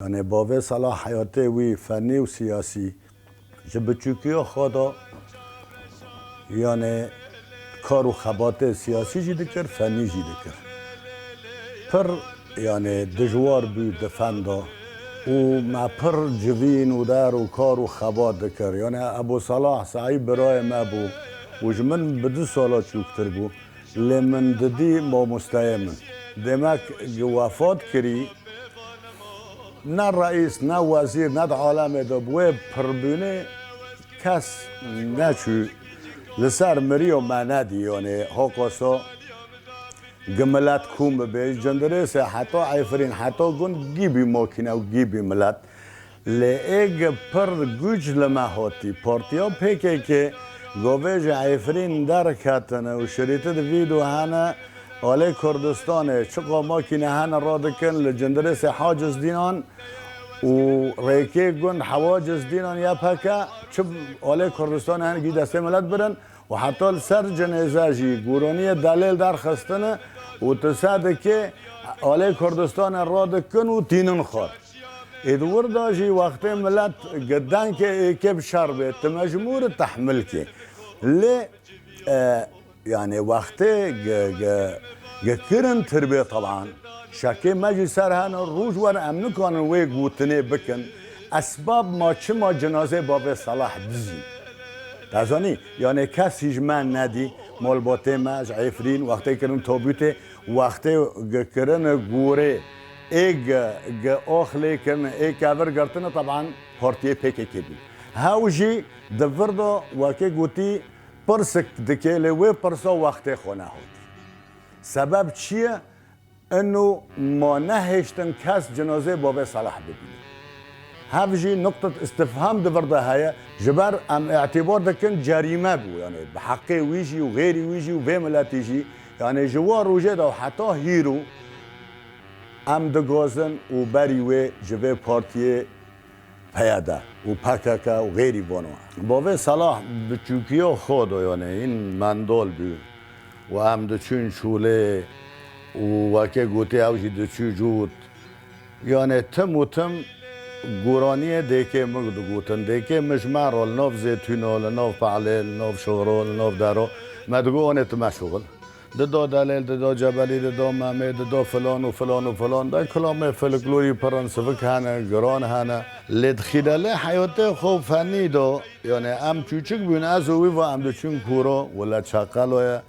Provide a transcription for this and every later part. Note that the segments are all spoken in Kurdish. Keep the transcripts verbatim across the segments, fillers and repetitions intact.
Yanê bavê Salah heyatê wî fenî û siyasî ji biçûkiya xwe de, yanê kar û xebatê siyasî jî dikir, fenî jî dikir. Pir, yanê dijwar bû di fen de û me pir civîn û der û kar û xebat dikir. Yanê Ebû Salah Seîd birayê me bû û ji min bi du sala çûktir bû. Lê min didî mamosteyê min. Demek wefat kirî, ne reîs, ne wezîr, ne di alemê de bi wê pirbûnê kes neçû li ser miriyo me nedî, yanê hoqoso gi milet kûm bibê, ji Cindirêsê heta Efrîn, heta gund gîbî makîne û gîbî milet. Lê êg pir guc li me hatî. Partiya P K K govê ji Efrîn derketine û şirîtî di vîdeo hene, alê Kurdistanê çiqa makîne hene radikin li Cindirêsê Haciz Dînan û rêkê gund Hewaciz Dînan Y P K, çi alê Kurdistanê hene gî destê milet birin û heta li ser cinêze jî gûroniyê delêl derxistine û tu sedikê alê Kurdistanê radikin û tînin xwar. Ê di wir de jî wextê milet gi dengê êkê bi şer bê, tu mecbûr î tehmil kê. Lê, e, yanê wextê gi, gi, gi kirin tir bê teban, şekê me jî ser hene, roj wer em nikanin wê gotinê bikin, esbab ma çima cinazê bavê Salah dizî? Te zanî, yanê kes hî ji me nedî, malbatê me ji Efrîn, wextê kirin tabûtê, wextê gi kirine gorê, ê gi, gi ax lê kirine, ê kevir girtine, teban partiyê P K K bû. Hew jî di vir de wekê gotî pirsik dike, lê wê pirsa wextê xwe nehot. Sebeb çi ye? Ino ma nehêştin kes cinazê bavê Salah bibîne. Hev jî nuqtet istifham di vir de heye, ji ber em îtîbar dikin cerîme bû, yanê bi heqê wî jî û xêrî wî jî û vê miletî jî, yanê ji wan rojê de û heta hîro em digazin û berî wê ji vê partiyê P Y D û P K K û xêrî vano. Bavê Salah biçûkiya xwe de, yanê hîn mendal bû û em diçûn çûlê û wekê gotê ew jî diçû cût. Yanê tim û tim goraniyê dêkê min digotin. Dêkê min ji me re li nav Zêtûna, li nav Pehlê, li nav Şoro, li nav Dero me digot, "Anê tu me şuxil." Dida delêl, dida cebelî, dida memê, dida filan û filan û filan. De kilamê folklorî pir in, sivik hene, giran hene. Lê di xîrelê heyatê xwe û fenî de, yanê em çûçik bûn, ez û wî va em diçûn kûro, wila çeqelo ye,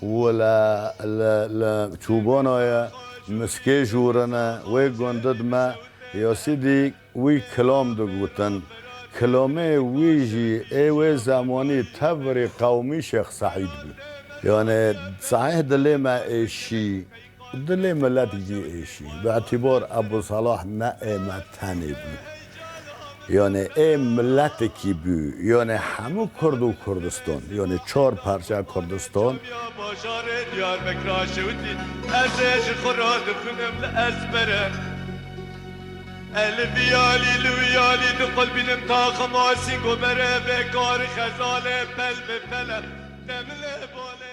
wila li, li çûbana ye, miskê jûrine, wê gundid me, ya sîdî wî kilam digotin. Kilamê wî jî ê wê zemanî tevrî qewmî Şêx Seîd bû. Yanê sehîh dilê me êşî, dilê milet jî êşî. Bi îtîbar Ebû Salah ne ê me tenê bû. Yanê ê miletekî bû. Yanê hemû Kurd û Kurdistan. Yanê çar parça Kurdistan. Ya bajarê Diyarbekir şewitî, ez ê ji xwe re dixwînim li ezbere. Elif yalî, lû yalî, di qulbînim ta xemasî gobere, vê karî xezalê pel bi pele, demile bale.